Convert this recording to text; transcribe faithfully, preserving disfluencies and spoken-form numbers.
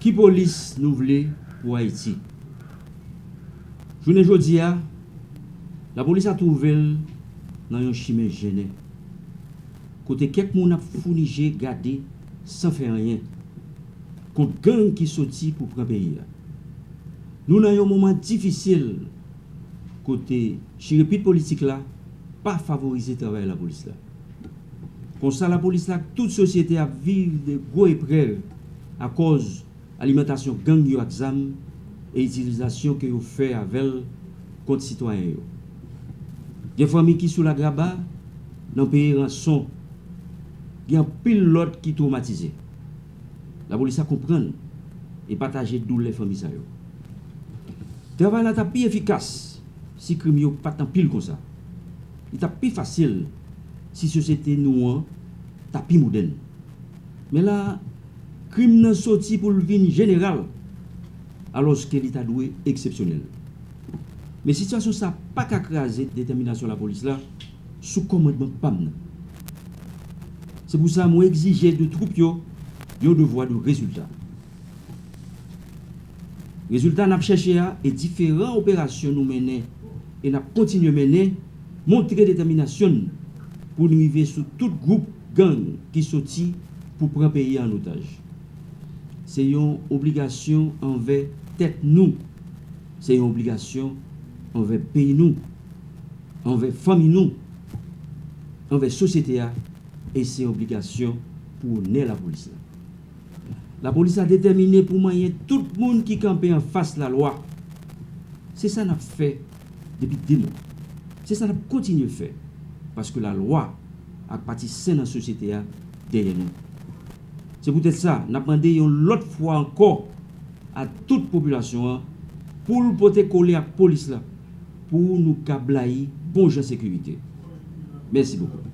Ki polis nou vle pou Ayiti? Jounen jodi a, lapolis la twouve l nan yon chimen jennen, kote kèk moun ap founi je gade san fè anyen kont gang ki soti pou pran peyi a. Nou nan yon moman difisil kote chirepit politik la pa favorize travay lapolis la. Konsa, lapolis la ak tout sosyete ap viv de gwo eprèv akòz alimantasyon gang yo ak zam e itilizasyon ke yo fè avè l kont sitwayen yo. Gen fanmi ki sou lagraba nan peye ranson. Gen anpil lòt ki twomatize. Lapolis la konprann e pataje doulè fanmi sa yo. Travay la t ap pi efikas si krim yo pa t anpil konsa. Li t ap pi fasil si sosyete nou an ta pi modèn. Men la, krim nan soti pou l vin jeneral, alòske li ta dwe eksepsyonèl. Men sitiyasyon sa pa ka kraze detèminasyon lapolis la sou kòmandman pa m nan. Se pou sa mwen egzije de twoup yo yon devwa de rezilta. Rezilta n ap chèche a e diferan operasyon nou mennen e n ap kontinye mennen montre detèminasyon n pou n rive sou tout gwoup gang ki soti pou pran peyi a an otaj. Se yon obligasyon anvè tèt nou. Se yon obligasyon anvè peyi nou, anvè fanmi nou, anvè sosyete a, e se yon obligasyon pou onè lapolis la. Lapolis la detèmine pou manyen tout moun ki kanpe anfas lalwa. Se sa n ap fè depi de mwa. Se sa n ap kontinye fè, paske lalwa ak pati sen nan sosyete a dèyè nou. Se poutèt sa, n ap mande yon lòt fwa ankò a tout popilasyon an pou l pote kole ak polis la pou nou ka blayi bon jan sekirite. Mèsi bokou.